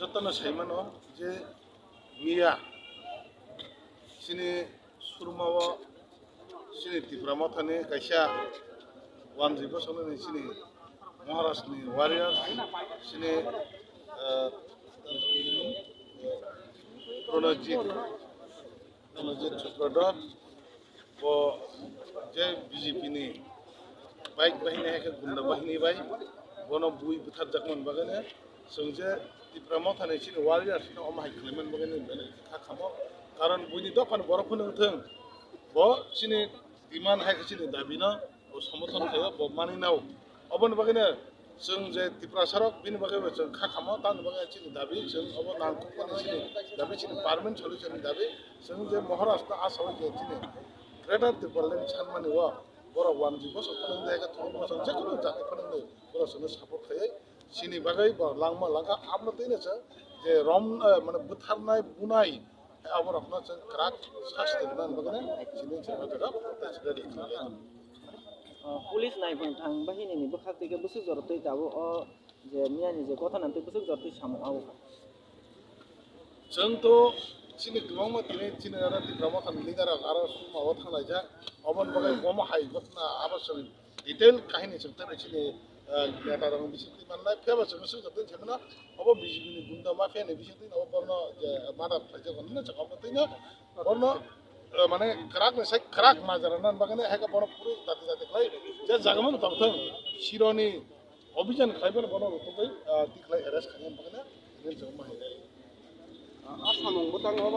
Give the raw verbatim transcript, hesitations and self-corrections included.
Jotono saimano je miya chini surmao chini Tipra Mothani kaisa wanjwi bosonani chini Maharajni warrior chini, eh, Pranajit, Pranajit Sukradar, bo je B J P ni bike bahini hai khe gunda bahini bai bono bui butharjakmani bagwi no chwng je Tipra Mothani chini warrior no omo hai khlaimani bagwi no belai kha khamo. Karon buini dophani borok phano wngthwng, bo chini demand hai khe chini dabi no bo somothon khaio, bo mani nao. Oboni bagwi no chwng je Tiprasa rok bini bagwi bo chwng kha khamo, tamni bagwi chini dabi chwng obo nangkukmani chini dabi, chini permanent solution ni dabi. Chwng je Maharaj no asai je chini Greater Tipraland sanmani o borok wanjwi bosong phwnwng de, eka thwng bosong je kunu jati phwnwng de, borok chwngno support khaiwi chini bagwi bo langma langkha. Abno twino chwng je rom, eh, mane butharnai bunai, aborokno chwng kwrak sasti rwnani bagwi chini chwng o jaga protest rally khlai. Ah, police naibwng thang bahinini bwkhak twi khe bwswk jora twi tabuk o je miyani je gotha nang twi bwswk jora twi samung abo kha. Chwng to chini kwbangma tini chini oro Tipra Mothani leader rok aro sumao thanglaijak. Oboni bagwi omo hai gotna abo chwng detail kahini chwng tei chini, eh, neta rok bising twi mannai. Phiya bo chwng swk jotoni saimano obo B J P ni gunda mafia ni bising twi obo borno je murder khlaijak hwnwi chwng obo twi no borno, eh, mane kwrak ni sai kwrak majra nan bagwi no hai khe bono phuru dati dati khlai je jaga mano tongthwng sironi Obhijan khlaiphano bono rwtugwi, ah, tikhlai arrest khainani bagwino rel chwng ma hai. Ah, samung bwtang